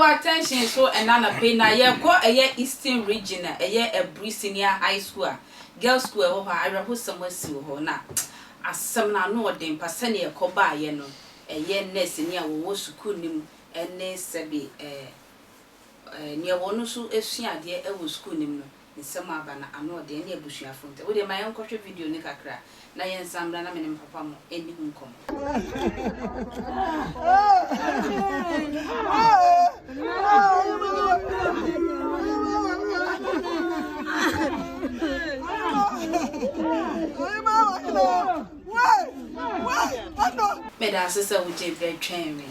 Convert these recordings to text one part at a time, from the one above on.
W'attention so ɛna anɔpa yi na yɛkɔ ɛyɛ Eastern Region a ɛyɛ Aburi Senior High School a girls school a ɛwɔ hɔ a awerɛhosɛm asi wɔ hɔ na asɛm no ano ɔden pa sɛnea ɛkɔ baeɛ no ɛyɛ nurse ni a wɔwɔ sukuu no mu ɛne sɛbe ɛɛ nea wɔn nso sua adeɛ ɛwɔ sukuu no mu no nsɛm aba no ano ɔden ɛne abusuafo ntam. Wodeɛ ma yɛnkɔhwɛ video no kakra na yɛnsan mmra na me ne me papa mo ɛnni ho nkɔmmɔ. Meda ase sɛ wogye berɛ twɛn me.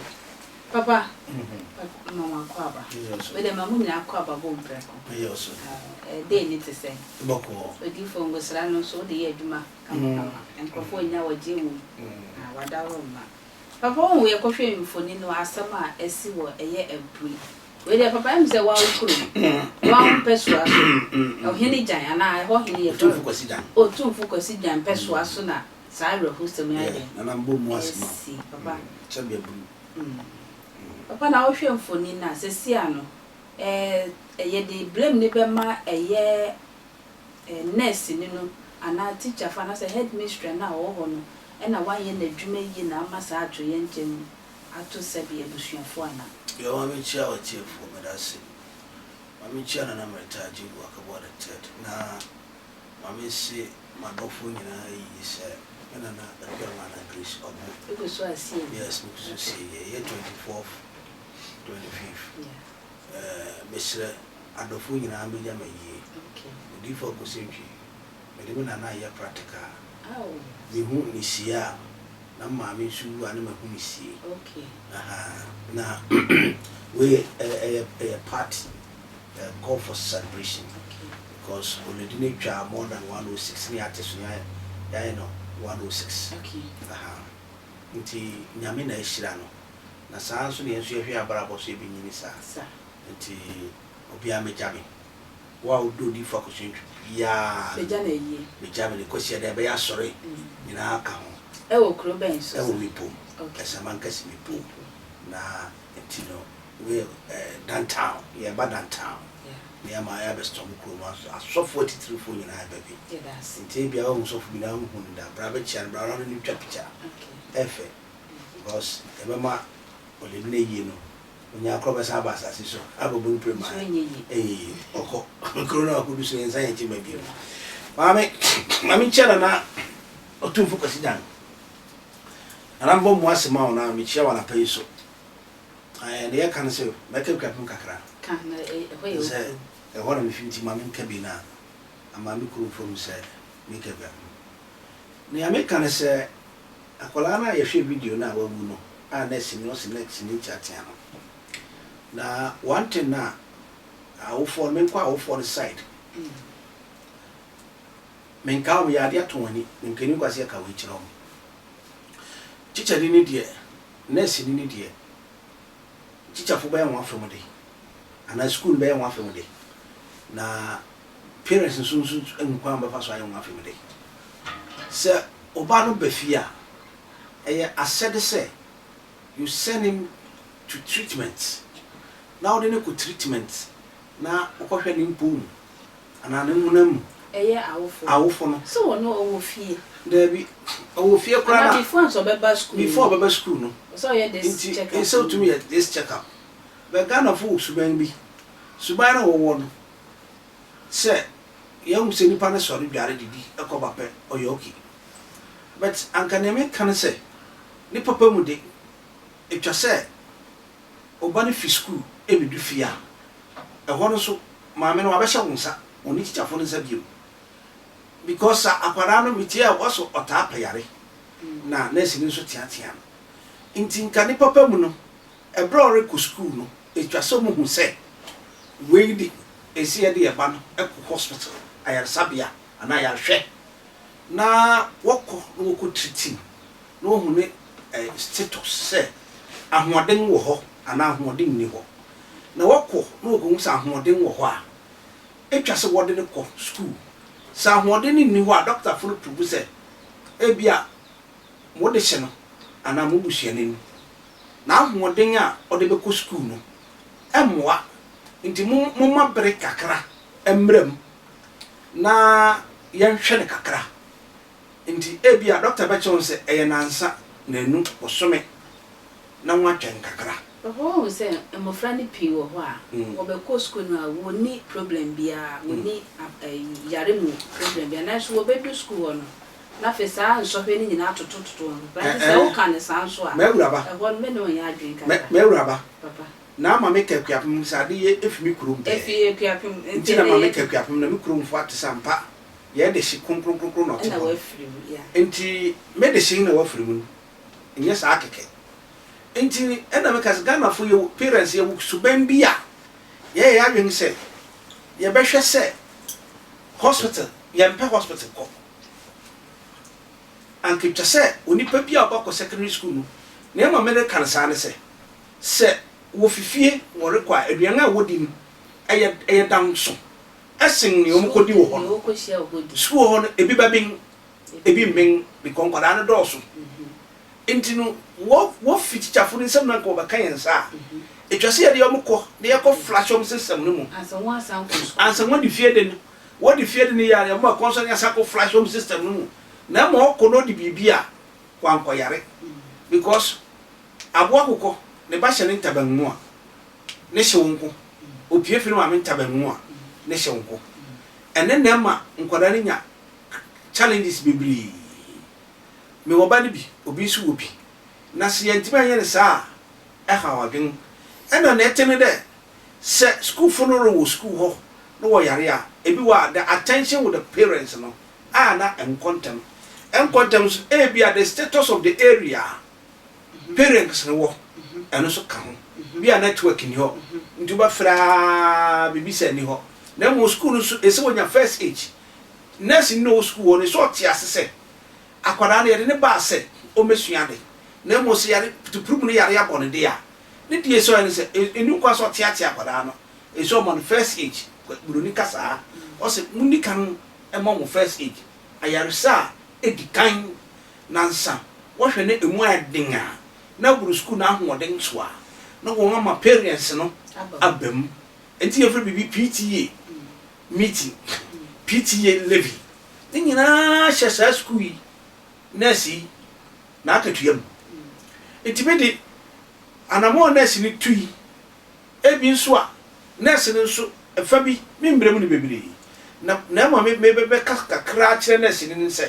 Papa, ma wakɔ aba. Wede ma mo nyinaa kɔ aba bɔ mprɛko. Dei ne te sɛ. Odiyifoɔ ngosra no nso wode yɛ adwuma kamakama. Nkurɔfoɔ nya wɔgye wɔ mu. Wadaworo mma. Papa wohu yɛkɔhwɛ mfoni no asɛm a asi wɔ ɛyɛ Aburi. Wei deɛ papa ɛmu sɛ wawo kurom. Wawo mpɛsoa so. Ɔhene Gyan anaa ɛhɔ hene yɛ Otumfo Kwasi Gyan. Otumfo Kwasi Gyan mpɛsoa so na saa awerɛhosɛm yi ayɛ asi papa. Papa na wohwɛ mfoni no a sɛsi a no ɛyɛ de blame ne bɛma ɛyɛ nurse ni no anaa teacher fo anaasɛ headmistress no a ɔwɔ hɔ no ɛna wanyɛ n'adwuma yie na ama saa atoyɛnkyɛm ato sɛbi abusuafo ana. Yɛ ma menkyia w'atiefoɔ, meda ase. Ma menkyia Nana Mmereta Agyewu Akeboah the Third na ma mense m'adɔfoɔ nyinaa yie sɛ me nana Akuamana Grace Ɔbo. Wogu so asie no? Yes, megu so sie yɛ. Ɛyɛ 24th, 25th. Mesrɛ adɔfoɔ nyinaa mmɛgya me ayie. Odiyifoɔ Akosi Antwi, mede me nana ayɛ practical. Mehu ne sie a, na me maame nso wu a na mahu ne sie. Aha, na wei ɛyɛ party, call for celebration because already ne twa more than 106 ne ate so ne yɛayɛ no 106. Aha, nti Nyame na ahyira no. Na saa nso na yɛn nso yɛhwɛ abrabɔ so yɛbɛnyini saa. Nti obiara mmɛgya me. Wo a wodɔ Odiyifoɔ Akosi Antwi biara no, Bɛgya no ayie. bɛgya me ne Kwasiada ɛbɛyɛ asɔre nyinaa ka ho. Ɛwɔ kuro bɛn so? Ɛwɔ Mipom. Ɛsamankɛse Mipom. Na nti no wei downtown, yɛba downtown. Na yɛama yɛabɛstɔm kurom asɔfoɔ atitirifoɔ nyinaa ɛba bi. Nti ebia woahu sɔfo bi na wonhu no da, bra bɛkyia no, bra na ne no twa picture. Ɛfɛ because yɛbɛma ɔde no ayie no onyaa korɔ bɛsan aba asase so abɛbɔ no pere maa ɛnyɛ yie. Ɔkɔ kuro no akɔdu so yɛnsan yɛn akyi mma bio. Maame, maame nkyia Nana Otumfo Kwasi Gyan. Nana mbɔ mu ase ma wo na mekyia wo anapa yi so. Ɛɛ ne yɛka no sɛ mɛka Akuapem kakra. Ka na ɛhɔ yɛ wo Sɛ ɛhɔ na mefi nti ma menka bi na ama me kuromfoɔ hu sɛ meka Akuapem. Nea meka ne sɛ akwadaa no a yɛhwɛ video no a wawu no a nurse ni ɔse nurse ni nteatea no. Na one thing na awofoɔ no menkɔ awofoɔ no side. Menka wɔn yɛ adeɛ ato wɔn ani menka ni kwasi ɛka wei kyerɛ wɔn. Tikyani no deɛ nurse ni no deɛ tikyafo bɛyɛ wɔn afɛm de anaa school no bɛyɛ wɔn afɛm de na parents nso ehu kwan bɛfa so ayɛ wɔn afɛm de. Sɛ ɔbaa no ba fie a ɛyɛ asɛde sɛ you send him to treatment na wode no kɔ treatment na wokɔhwɛ ne mpo mu anaa ne honam mu. Ɛyɛ awofo. Awofo no. So wɔn ɔwɔ fie. Daabi, ɔwɔ fie koraa na. Before nso ɔbɛba school. Before ɔbɛba school no. Sɛ ɔyɛ this check up. Nti sɛ otumi yɛ this check up. Bɛ Ghanafo wɔ suban bi. Suban no wɔwɔ no sɛ yɛhu sɛ nipa no sɔre dware didi ɛkɔ ba pɛ ɔyɛ okay. But anka nea meka ne sɛ ne papa mu de etwa sɛ ɔba no fi school ebedu fie a ɛhɔ no nso maame no wabɛhyɛ wo nsa ɔne tikyafo no nsa bio because akwadaa no metie a wɔso ɔtaa pɛ yare na nurse no nso teatea no nti nka ne papa mu no ɛberɛ a ɔrekɔ school no etwa sɛ ɔmo hu sɛ wei de esi yɛde yɛ ba no ɛkɔ hospital ayaresabea anaa ayarehwɛ na wɔkɔ na wɔkɔ treat na wɔhu ne status sɛ ahoɔden wɔ hɔ anaa ahoɔden nni hɔ na wɔkɔ na wɔkɔhu sɛ ahoɔden wɔ hɔ a etwa sɛ wɔde no kɔ school sɛ ahoɔden no nni hɔ a dɔktafo no prove sɛ ebia mo de hyɛ no anaa mo busuani no na ahoɔden a ɔde bɛkɔ school no. Ɛmmoa. Nti mo momma bere kakra mmra mu na yɛnhwɛ no kakra. Nti ebia dɔkta bɛkyerɛ wo sɛ ɛyɛ nnansa, nnanu, bosome na woatwɛn kakra. Papa woahu sɛ mmɔfra no pii wɔ hɔ a wɔbɛkɔ sukuu no a wɔnni problem biara, wɔnni yare mu problem biara nanso wɔbɛdu sukuu hɔ no na afei saa nsɔhwɛ no nyinaa atotototo wɔn papa nti sɛ woka no saa nso a M'awuraba. ɛhɔ no me ne wo nyɛ adwene kakra. M'awuraba. Papa. Na ama meka Akuapem sɛ ade yɛ efi me kurom pɛɛ. Efi Akuapem nti Nti na ma meka Akuapem na me kuromfoɔ ate sɛ ampa yɛn dehye kronkronkronkron na ɔte Ɛna hɔ no. wafiri mu, yeah. Nti me dehye na wafiri mu no nyɛ saa kɛkɛ. Nti ɛna meka sɛ Ghanafoɔ yɛwɔ parents yɛwɔ suban bi a yɛyɛ yɛn adwene sɛ yɛbɛhwɛ sɛ hospital yɛmpɛ hospital kɔ. Anka etwa sɛ onipa bi a ɔba kɔ secondary school no nea ɛma mereka no saa ne sɛ Sɛ wɔfi fie wɔrekɔ a, aduan a wɔdi no, ɛyɛ ɛyɛ danso sen nea wɔkɔdi wɔ hɔ no. Sukuu wɔ hɔ no, ebi bɛben, ebi mmen, because nkwadaa no dɔɔso. Nti no, wɔ wɔfi tikyafo no nsam na anka wɔbɛka yɛn nsa a, etwa sɛ yɛde wɔn kɔ na yɛkɔ flush wɔn system no mu. Ansa wɔadi fie de no, wɔde fie de no yɛ a, yɛma kɔn so na yɛasan akɔ flush wɔn system no mu. Na ɛma ɔkɔ na ɔdi biribi a, wankɔyare because Aboa kokɔ, ne ba hyɛ ne ntaban mu a, ne hyew nko. Opue fi ne maame ntaban mu a, ne hyew nko. Ɛno na ɛma nkwadaa no nya challenges bebree. Mewɔ ba no bi, obi nso wɔ bi. Na sɛ yɛantumi anyɛ no saa a, ɛhaw adwene. Ɛna nea ɛte ne dɛ, sɛ sukuufo no rewɔ sukuu hɔ na wɔyare a, ebi wɔ a, the attention with the parents no a na ɛnkɔ ntɛm. Ɛnkɔ ntɛm nso, ebia the status of the area parents no wɔ, ɛno nso ka ho. Bi a network nni hɔ, nti wobɛfrɛ ara biribi sɛ nni hɔ. Na mmom sukuu no nso, ɛsɛ sɛ wɔnya first aid. Nurse ni no a ɔwɔ sukuu hɔ no, ɛsɛ sɛ ɔte ase sɛ akwadaa no yɛde no baa sɛ ɔmmɛsua ade, na mmom sɛ yare, putupurumu no yare abɔ no de a, ne deɛ ɛsɛ ɔyɛ ne sɛ, ɛnni kwan sɛ ɔteatea akwadaa no, ɛsɛ sɛ ɔma no first aid. Buroni ka saa, ɔse monni kan mma wɔn first aid, ayaresa a ɛdi kan Nansa wɔhwɛ na emu ayɛ den a, na aboro sukuu no ahoɔden so a, na wɔn ama parents no aba mu. Enti yɛfrɛ biribi PTA meeting, PTA levy. Ne nyinaa hyɛ saa sukuu yi nurse yi n'akatua mu. Enti me de, anammɔn a nurse no tui, ebi nso a nurse no nso fa bi, memmrɛ mu no bebree. Na na ɛma me mebɛka kakra akyerɛ nurse no ne sɛ,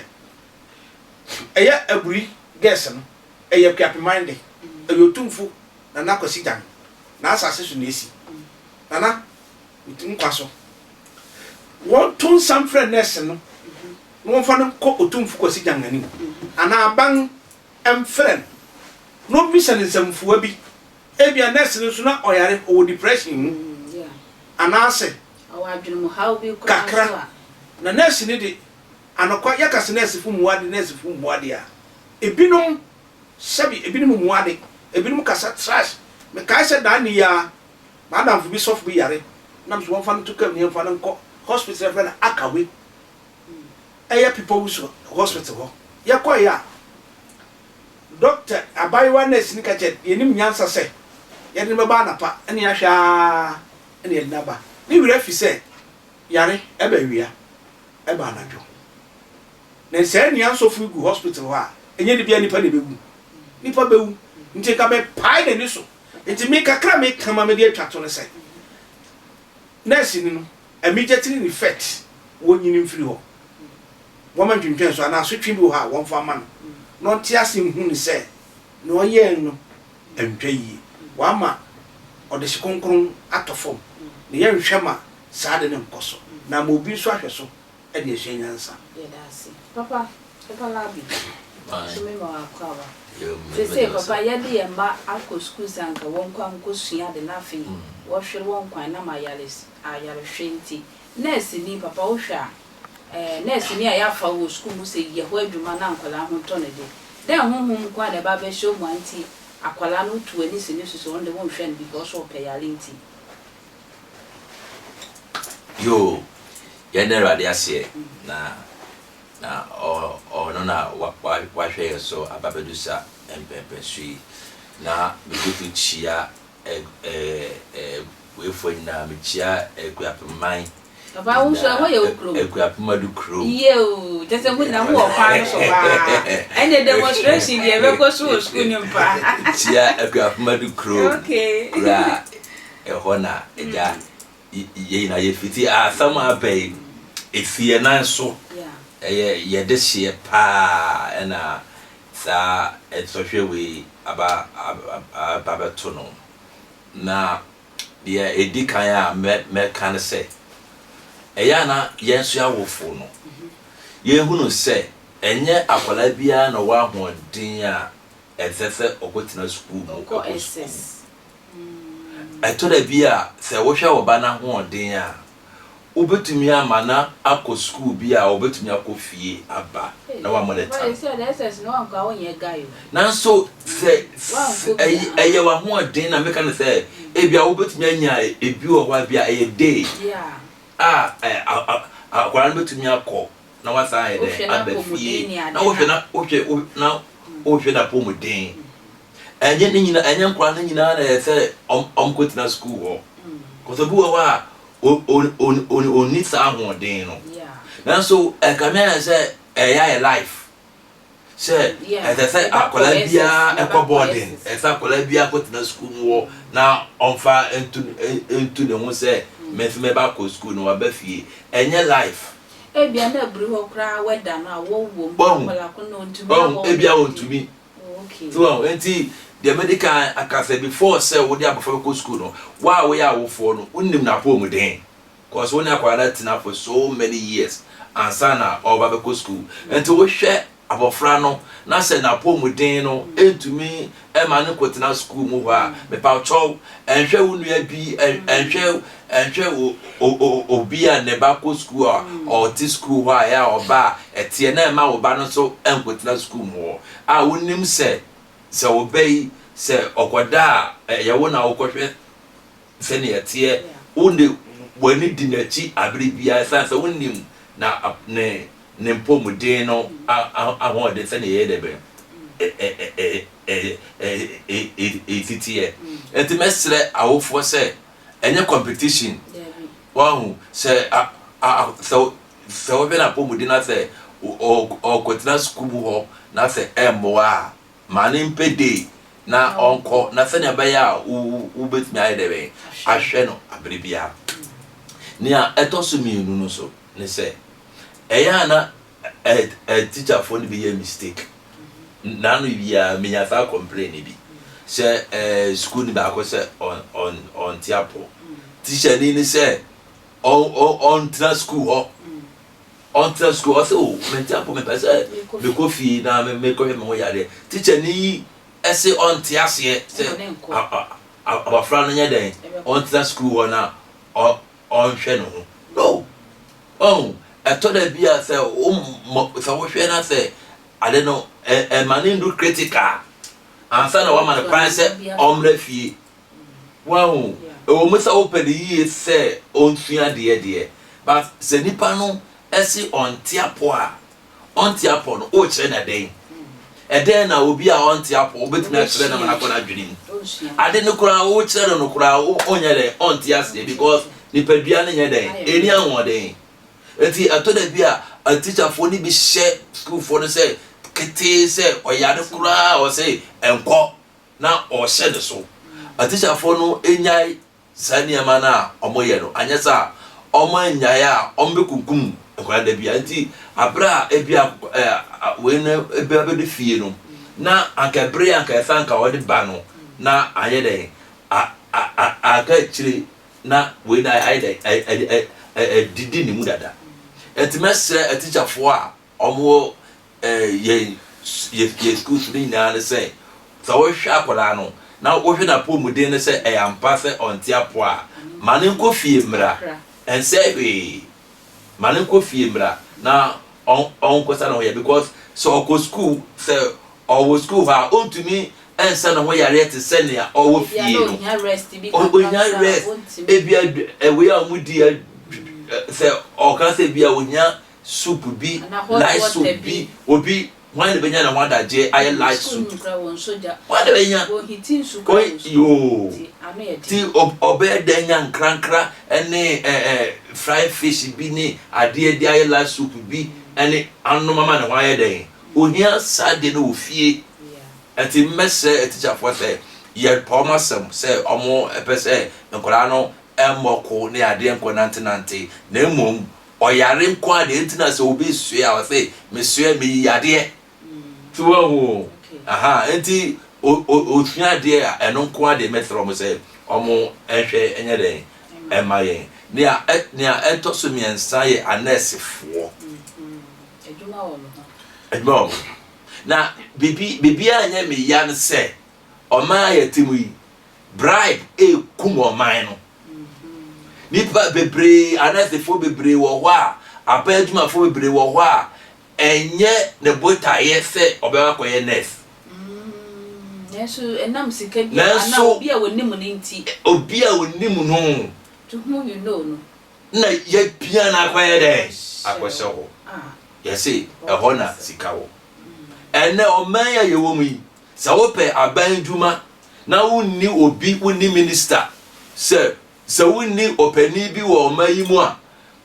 Ɛyɛ aburi gɛs no, ɛyɛ Akuapeman de, ɛyɛ Otumfo Nana Kwasi Gyan n'asase so na esi. Nana, wo ti nkwa so. Wɔnto nsa mfrɛ nɛɛse no na wɔmfa no nkɔ Otumfo Kwasi Gyan anim, anaa aban mfrɛ no na ommisa no nsɛmfua bi. Ebia nɛɛse no nso na ɔyare, ɔwɔ depression mu, anaasɛ kakra. Na nɛɛse no de, Anokwa, yɛka sɛ nɛɛsefo mmua ade, nɛɛsefo mmua ade a, ebinom, sɛbe, ebinom mmua ade, ebinom kasa trash. Mekae sɛ daa nne yi ara, m'adamfo bi sɔfo bi yare, na mise wɔmfa no nto car mu na yɛmfa no nkɔ hospital a yɛfrɛ no Akawe, ɛyɛ Pepɔwusu hospital hɔ. Yɛkɔe a, dɔkta, abaayewa nɛɛse no ka kyerɛɛ yɛnim nyansa sɛ yɛde no bɛba anapa na yɛahwɛ ara na yɛde no aba. Ne werɛ afi sɛ yare ba awia. ɛba anadwo. Na saa nua nsɔfo yi gu hospital hɔ a, ɛnyɛ de bia nipa na ɛbɛwu. Nipa bɛwu. Nti nka mɛpae n'ani so. Nti me kakra a meka ma mede atwa to ne sɛ, nurse ni no, immediately in effect, wɔnyini mfiri hɔ. Wɔmma ntwentwɛn so anaa asotwe bi wɔ hɔ a wɔmfa mma no na ɔnte ase nhu no sɛ nea ɔyɛe no antwa yie. Wama ɔdehye kronkron atɔ fam na yɛnhwɛ ma saa ade no nkɔ so na ama obi nso ahwɛ so de asua nyansa. Yɛda ase papa papa Labi so me ma wo akwaaba. Seesei papa yɛde yɛn mma akɔ sukuu sɛ anka wɔnkɔ nkɔsua ade na afei wɔhwere wɔn kwan nam ayares ayarehwɛ nti. Nɛɛseni papa wohwɛ a ɛɛ nɛɛseni a yɛafa wo wɔ sukuu mu sɛ yɛ hɔ adwuma na nkwadaa ho ntɔ no de, dɛn honhom nko ara na ɛba abɛhyɛ wo mu a nti akwadaa no wotu w'ani si ne so sɛ ɔno de wonhwɛ no because ɔpɛ yare nti? Yoo, yɛn Awurade aseɛ na na ɔno na wahwɛ yɛn so aba bɛdu sa mpɛnpɛnso yi. Na megu so kyia. Ɛ weifoɔ nyinaa mekyia Akuapemman Papa wo nso ɛhɔ yɛ wo kurom? Akuapem Adu kurom. Yie o, kyɛ sɛ mo nyinaa mo wɔ kwan no so paa. Ɛnna demonstration deɛ ɛbɛkɔ so wɔ sukuu no mu paa. Kyia Akuapem Adu kurom. Okay. Kuro a ɛhɔ na agya yɛn nyinaa yɛfiti. Asɛm a aba yi, ɛsi yɛn nan so. Ɛyɛ yɛn dehyeɛ paa ɛna saa nsɔhwɛ wei aba aba abɛto no. Na deɛ ɛdi kan a mɛka ne sɛ, ɛyɛ a na yɛn nso yɛn awofo no, yɛhunu sɛ ɛnyɛ akwadaa biara na ɔwɔ ahoɔden a ɛsɛ sɛ ɔkɔtena sukuu mu kɔ sukuu. Ɛtɔ da bi a, sɛ wohwɛ wo ba no ahoɔden a, wobɛtumi ama no akɔ sukuu bi a ɔbɛtumi akɔ fie aba na woammɔ no tam. Nanso sɛ ɛyɛ w'ahoɔden na meka no sɛ ebia wobɛtumi anya ebi wɔ hɔ a ebia ɛyɛ day a akwadaa no bɛtumi akɔ na wasan ayɛ dɛn aba fie na wohwɛ na wohwɛ na wohwɛ n'apɔmuden. Ɛnyɛ ne nyina ɛnyɛ nkwadaa no nyinaa na ɛyɛ sɛ wɔkɔtena sukuu hɔ. Kɔsɛ obi wɔ hɔ a ɔnni saa ahoɔden no. Nanso ɛkame ayɛ sɛ ɛyɛ ayɛ life sɛ ɛsɛ sɛ akwadaa biara ɛkɔ boarding, ɛsɛ sɛ akwadaa biara kɔtena sukuu mu hɔ na ɔmfa ntu ntu ne ho sɛ me nso mɛba akɔ sukuu na waba fie. Ɛnyɛ life. Ebia na abiri hɔ koraa weather no a wɔwɔ mu akwadaa ko no ɔntumi abɔ. Ebia ɔntumi. So wahu? Enti deɛ medi kan aka sɛ before sɛ wode abɔfra bɛkɔ sukuu no, wo a woyɛ awofoɔ no, wonim n'apɔmuden. Cause wo ne akwadaa no atena for so many years ansa na ɔreba bɛkɔ sukuu. Enti wohwɛ abɔfra no na sɛ n'apɔmuden no ntumi mma no nkɔtena sukuu mu hɔ a, mepakyɛw, nhwɛ wo nua bi, nhwɛ nhwɛ obi a ne ba kɔ sukuu a ɔte sukuu hɔ a ɛyɛ a ɔba a ɛteɛ na ɛma wo ba no nso nkɔtena sukuu mu hɔ a wonim sɛ sɛ wo ba yi sɛ ɔkɔda a ɛyɛ wo na wokɔhwɛ sɛnea ɛteɛ wo de w'ani di n'akyi abere biara ɛsiane sɛ wonim na ne ne mpɔmuden no ahoɔden sɛnea ɛyɛ dɛ bɛn ɛsi teɛ nti mɛsrɛ awofoɔ sɛ ɛnyɛ competition wahu sɛ sɛ sɛ wohwɛ n'apɔmuden na sɛ ɔkɔtena sukuu mu hɔ na sɛ ɛmmoa a ma ne mpɛ day na ɔnkɔ na sɛnea ɛbɛyɛ a wobɛtumi ayɛ dɛ bɛn ahwɛ no abere biara. Nea ɛtɔ so mmienu no so ne sɛ ɛyɛ a na tikyafoɔ no bi yɛ mistake. N'ano biara menya saa complain no bi sɛ ɛɛ sukuuni baako sɛ ɔnte apɔ. Tikyani no sɛ ɔntena sukuu hɔ ɔntena sukuu hɔ ɔsɛ o mente apɔ mepɛ sɛ mekɔ fie na mekɔhwɛ me ho yareɛ. Tikyani yi ɛse ɔnte aseɛ sɛ abɔfra no nyɛ dɛn ɔntena sukuu hɔ na ɔnhwɛ ne ho. No! Wahu? Ɛtɔ da bi a sɛ wo sɛ wohwɛ na sɛ ade no ɛma no ndu critical ansa na wama no kwan sɛ ɔmmra fie. Wahu? Ɛwɔ mu sɛ wopɛ no yie sɛ ɔnsua adeɛ deɛ, but sɛ nipa no se ɔnte apɔ a, ɔnte apɔ no, worekyerɛ no ɛdɛn? Ɛdɛn na obi a ɔnte apɔ wobɛtumi akyerɛ no ama no akɔ n'adwene mu? Ade no koraa wokyerɛ no no koraa ɔnyɛ dɛn? Ɔnte aseɛ because nipadua no nyɛ dɛn? Ɛnni ahoɔden. Nti ɛtɔ da bi a atikyafoɔ no bi hyɛ sukuufoɔ no sɛ ketee sɛ ɔyare koraa ɔsɛ nkɔ na ɔhyɛ ne so. Atikyafoɔ no nyae saa nneɛma no a wɔyɛ no, anyɛ saa a, wɔannyae a, wɔbɛkunkum nkwadaa no da biara. Nti aberɛ a ebia ɛɛ wei no bɛ abɛdu fie no, na anka ɛbere a anka ɛsɛ anka wɔde ba no, na ayɛ dɛn? A a a aka akyire na wei no ayɛ dɛn? Ɛ ɛ ɛ adidi ne mu dada. Nti mɛsrɛ atikyafoɔ a wɔwɔ yɛn yɛn schools no nyinaa ne sɛ, sɛ wohwɛ akwadaa no na wohwɛ n'apɔmuden no sɛ ɛyɛ ampa sɛ ɔnte apɔ a, ma no nkɔ fie mmra. Ɛnsɛe hwee. Ma no nkɔ fie mmra na ɔnkɔsa ne ho yare because sɛ ɔkɔ school, sɛ ɔwɔ school hɔ a, ɔntumi nsa ne ho yareɛ te sɛ nea ɔwɔ fie no. Ɔhia rest. Ebia wei a wɔdi, sɛ ɔka sɛ ebia ɔhia soup bi, light soup bi, obi. Hwan na bɛnya ne ho adagyeɛ ayɛ light Sukuu soup? no kura wɔn sogya. Hwan na bɛnya? Wɔn hiti nsu kura Oi, wɔn sukuu. yoo. Nti ano yɛ Ti den. ɔbɛyɛ dɛn nya nkrankra ne fried fish bi ne adeɛ de ayɛ light soup bi ne anom ama ne ho ayɛ dɛn? Ohia saa adeɛ no wɔ fie. Ɛnti mɛsrɛ atikyafoɔ sɛ yɛpɛ wɔn asɛm sɛ wɔn pɛ sɛ nkwadaa no mmɔ ko ne adeɛ nkɔ nante nante na mmom ɔyare nko ara deɛ nti na sɛ obi soɛ a ɔse mesoɛ meyi yadeɛ so wahu o aha nti osua adeɛ a ɛno nko ara deɛ mɛsrɛ wɔn sɛ wɔn nhwɛ nyɛ dɛn ɛma yɛn. Nea nea ɛtɔ so mmiɛnsa yɛ anɛɛsefoɔ. Adwuma wɔ mo ho. Adwuma wɔ mo ho. Na biribi biribiara nyɛ me ya no sɛ ɔman a yɛte mu yi bribe rekum ɔman no. Nnipa bebree, anɛɛsefoɔ bebree wɔ hɔ a, aban adwumafoɔ bebree wɔ hɔ a, ɛnyɛ ne botaeɛ sɛ ɔbɛkɔ akɔyɛ nurse. Nanso ɛnam sika bi a anaa Nanso obi a onim no nti. obi a onim no. To whom you know no. Na yɛapia no akɔyɛ dɛn? Akɔhyɛ Akɔhyɛ hɔ. hɔ. Ah. Yɛse ɛhɔ na sika wɔ. Ɛnnɛ ɔman yi a yɛwɔ mu yi, sɛ wopɛ aban adwuma na wonni obi, wonni minista, sɛ sɛ wonni ɔpanin bi wɔ ɔman yi mu a,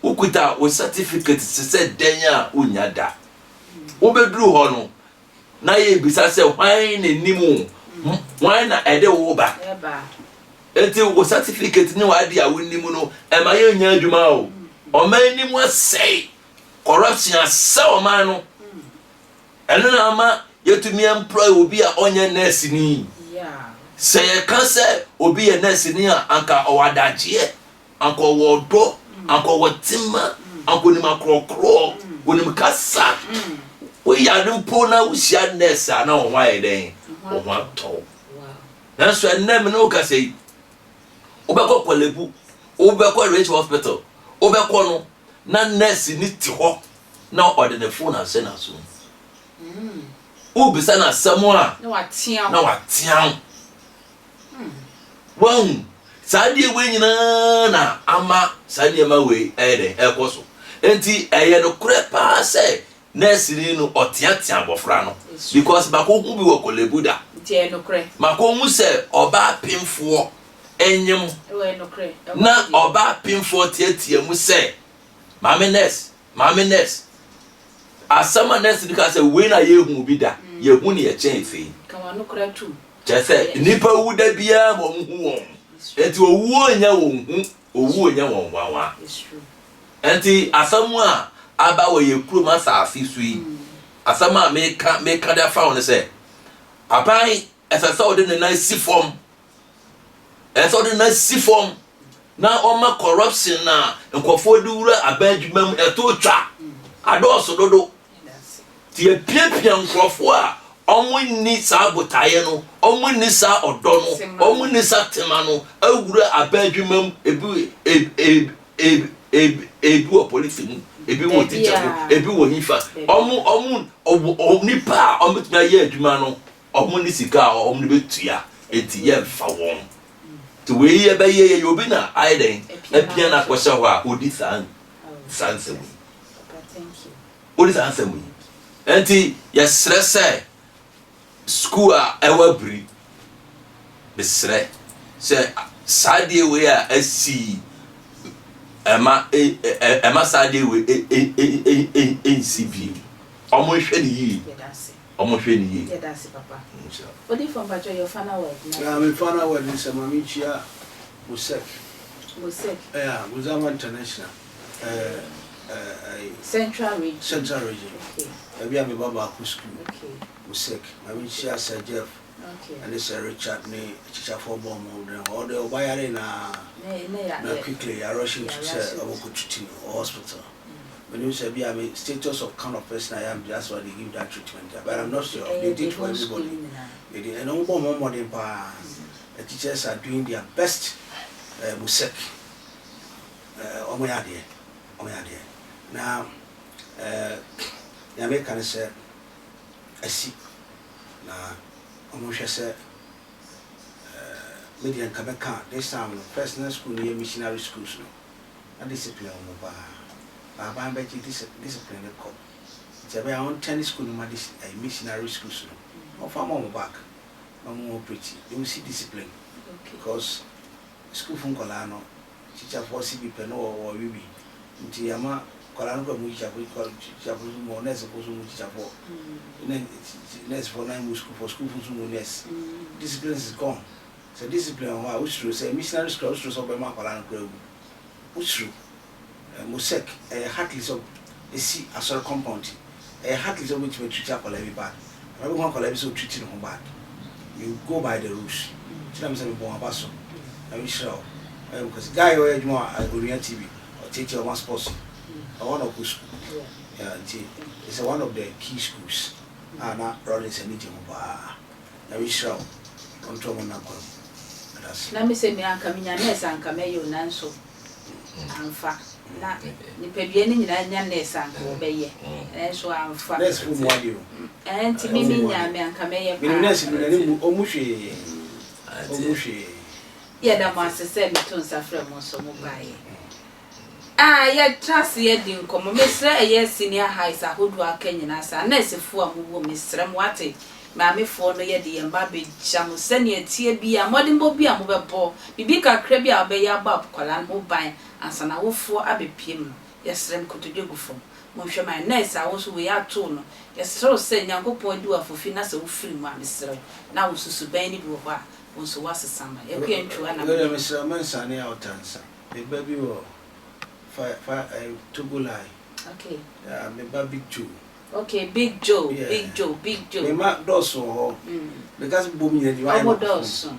wokuta wo certificate te sɛ dɛn a wonnya da. Wobɛduru hɔ no, na yɛrebisa sɛ hwan na nim wo, hwan na ɛde wo ba. Enti wo certificate ne w'ade a wonim no, ɛma yɛnnya adwuma o. Ɔman no mu asɛe, corruption asɛe ɔman no. Ɛno na ama yɛatumi employ obi a ɔnyɛ nɛɛseni. Sɛ yɛka sɛ obi yɛ nɛɛseni a, anka ɔwɔ adagyeɛ, anka ɔwɔ ɔdɔ, anka ɔwɔ tema, anka onim akorɔkorɔ, onim kasa. Woyare mpo na wohyia nɛɛse a na wo ho ayɛ dɛn? Wo ho atɔ wo. Nanso ɛnnɛ me ne wo kasa yi, wobɛkɔ Korle Bu, wobɛkɔ Ridge Hospital, wobɛkɔ no na nɛɛse ni te hɔ na ɔde ne fon ahyɛ n'aso mu. Wobisa no asɛm a, Na watea na wo. watea wo. Wahu? Saa adeɛ wei nyinaa na ama saa nneɛma wei ɛyɛ dɛn ɛrekɔ so. Enti ɛyɛ nokorɛ paa sɛ nɛɛseni no ɔteatea abɔfra no It's true. because makɔhu bi wɔ Korle Bu da. Nti ɛyɛ nokorɛ. Makɔhu sɛ ɔbaa pemfoɔ nyem Ɛwɔ ɛyɛ nokorɛ. Ɛhɔ na deɛ. ɔbaa pemfoɔ teatea mu sɛ maame nurse, Maame nurse, asɛm a nurse no ka sɛ wei na yɛhu bi da, yɛhu ne ɛkyɛn sei. Ka w'ano koraa tom. Kyerɛ sɛ nnipa wu da biara ma wɔn hu wɔn. Enti owuo nyɛ wɔn hu, owuo nyɛ wɔn nwanwa. Enti asɛm a aba wɔ yɛn kurom asase so yi, asɛm a meka meka de afa ho ne sɛ, aban ɛsɛ sɛ ɔde ne nan si fam. Ɛsɛ sɛ ɔde ne nan si fam na ɔma corruption a nkurɔfoɔ de wura aban adwuma mu ɛto twa adɔɔso dodo. Nti yɛpiapia nkurɔfoɔ a wɔnni saa botaeɛ no, wɔnni saa ɔdɔ no, wɔnni saa tema no awura aban adwuma mu, ebi ebi ebi ebi wɔ polisi mu, ebi wɔ tikya mu, ebi wɔ hifa. Wɔn wɔn wɔn nipa a wɔbɛtumi ayɛ adwuma no, wɔnni sika a wɔde bɛtua, enti yɛmfa wɔn. Nti wei yɛbɛyɛ yɛyɛ obi na ayɛ dɛn apia no akɔhyɛ hɔ a ɔdi saa saa nsɛm yi. Ɔdi saa nsɛm yi. Nti yɛsrɛ sɛ sukuu a ɛwɔ abiri mesrɛ sɛ saa adeɛ wei a asi yi ɛma ɛma saa adeɛ wei ɛnsi bio. Wɔnhwɛ no yie. Ɔmo hwɛ no yie. Yɛda ase papa. Odiyifoɔ mpakyɛw your final word na. Yeah, me final word ne sɛ ma menkyia Mosek. Mosek. Yeah, Mozama International. Eh, eh, eh, Central Region. Central Region. Okay. Baabi a me ba baako school. Okay. Mosek. Ma menkyia Sir Jeff. Okay. Ɛne Sir Richard ne akyikyafoɔ bɔ ɔmo den. Ɔde ɔba yare na. Ne, ne ya. Na quickly yɛ rush him to sɛ ɔmo kɔ treat no wɔ hospital. Menim sɛ bia me status of kind of person I am that's why they give that treatment but I'm not sure they did for everybody they did ɛna wɔn bɔ wɔn mmɔden paa the teachers are doing their best eh, musek eh, wɔn yɛ adeɛ wɔn yɛ adeɛ na eh, nea meka ne sɛ asi na wɔn hwɛ sɛ eh, me deɛ nka mɛka this time no first na school no yɛ missionary schools no. Na discipline wɔ mu paa. Baaban bɛgye discipline no kɔ. Nti ɛbɛyɛ a ɔntɛne school no ma dis ɛyi missionary schools no na ɔmfa ma wɔn back na wɔn operate. They will see discipline because sukuufo nkwadaa no tikyafoɔ se bi pɛ na wɔ wɔwe bi nti ama nkwadaa no koraa mu tikyafoɔ tikyafoɔ nso mu nɛɛsefoɔ nso mu tikyafoɔ ne nɛɛsefoɔ nan mu sukuufoɔ sukuufoɔ nso mu nɛɛse. Discipline is gone. Sɛ discipline wɔ hɔ a wosuro sɛ missionary school a wosuro sɛ wobɛma akwadaa no koraa awu. Wosuro. Mosek, ɛyɛ hardly sɛ ɛsi asɔre compound nti, ɛyɛ hardly sɛ wobɛtumi atreat akwadaa bi bad. Anaa wobɛhu akwadaa bi sɛ ɔtreat ne ho bad. You go by the rules. Nti na mesɛ mebɔ wɔn aba so. Nyame nhyira wo. Ɔyɛ me kwasi. Guy yi ɔyɛ adwuma wɔ Onua TV, ɔtiatia ɔma sports yi. Ɛhɔ na ɔkɔ school. Yeah, nti it's one of the key schools a na Rawlings ani gye ho paa. Nyame nhyira wo. Ɔnto ɔmo nna kwan mu. Medase. Na me sɛ me anka menya nurse a anka mɛyɛ o nanso amfa na nipadua no nyinaa nya nurse a anka wɔbɛyɛ nanso amfa. Nurse fo mu adeɛ o. Ɛɛ nti me me nya me anka mɛyɛ paa. Menim nurse bi n'ani mu ɔmu hwee ɔmu hwee. Yɛda mo ase sɛ meto nsa frɛ mo nso mo baeɛ. Ah yɛtra ase yɛdi nkɔmmɔ. Mesrɛ ɛyɛ senior highs ahodoɔ a aka nyinaa saa nɛɛsefoɔ a mowɔ mu mesrɛ mo wate maamefoɔ no yɛde yɛn mma abɛgya mo sɛdeɛ ɛteɛ biara mmɔdenbɔ bi a mobɛbɔ biribi kakra bi a wobɛyɛ abɔ akwadaa no ho ban ansa na awofoɔ abɛpue mu no yɛsrɛ mo kotodwe gu fam monhwɛ ma yɛn nɛɛse a wo nso wei ato wo no yɛsrɛ wo sɛ Nyankopɔn adi wo afofi na sɛ wofiri mu a mesrɛ wo na wo nso suban no bi wɔ hɔ a wo nso woasesa ma yɛkɔ yɛntwiwa na Wei deɛ mesrɛ wo mɛnsane out ansa. Me ba bi wɔ fa fa eh, Togo line. Okay. Yeah, me ba Big Joe. Okay, Big Joe, Yeah. Big Joe, Big Joe. Me ma dɔɔso wɔ hɔ. Mm. Me ka sɛ bom nyina di wayɛ Ɔmo ma fom. dɔɔso.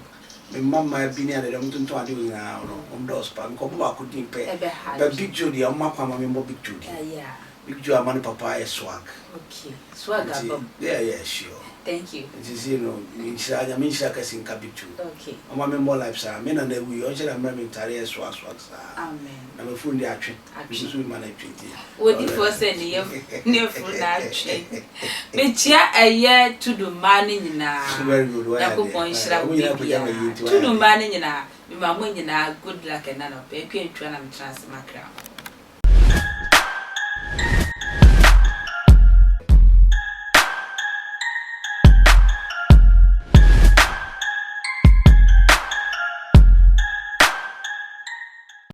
Me mma mmaa bi ne ade ɔmo tontɔn ade wɔ nyinaa no, ɔmo dɔɔso paa. Mekɔ bɔ baako din pɛ. Ɛbɛ ha But dwen. Big Joe deɛ ɔmo ma kwan ma me mbɔ Big Joe din. Ah, yeah. Big Joe ama ne papa ayɛ swag. Okay, swag Nti, aba mu. yeah, yeah, sure. Thank you. Nti sei no, nhyira, Nyame nhyira kɛse nka Big Joe. Okay. Ɔma me mmɔ life saa. Me nana wui, ɔnhyɛ da mmrɛ me ntare yɛ swag swag saa. Amen. Na m'afuru deɛ atwe. Atwe. Me nso mema no atwe nti. Odifoɔ sɛ ne yam ne afuru na atwe. Mekyia ɛyɛ Tudu mmaa no nyinaa. Very good, wayɛ adeɛ. Nyankopɔn nhyira Wɔn wo nyinaa pagya ma yie biribiara. nti wayɛ Tudu adeɛ. mmaa no nyinaa, mema mo nyinaa good luck ɛna anɔpa yi. Akua Ntua na metena ase makra mo.